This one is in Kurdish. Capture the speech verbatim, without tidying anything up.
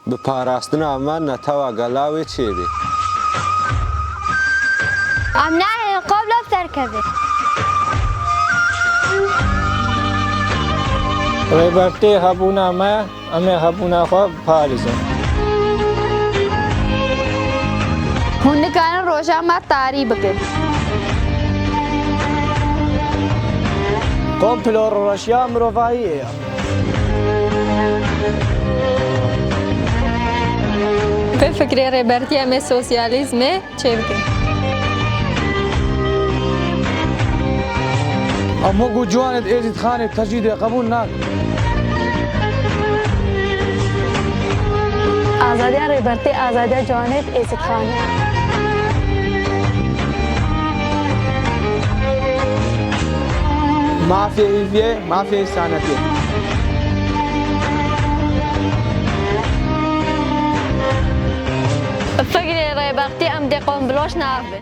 Bi parastina me netewa gela wê çêbê. Em nahêlin qom li ser kevê. Rêbertê hebûna me, em ê hebûna xwe biparêzin. Hûn nikarin roja me tarî bikin. Komplo reşiya mirovahiyê ye. Bi fikrê Rêbertî em ê sosyalîzmê çêbikin. Em wekî ciwanêd Êzîdxanê tecrîdê qebûl nakin. Azadiya Rêbertî, azadiya ciwanêd Êzîdxanê. Mafê hîviyê, mafê însanetiyê. Fikrê Rêbertî em dê qombiloş nabin.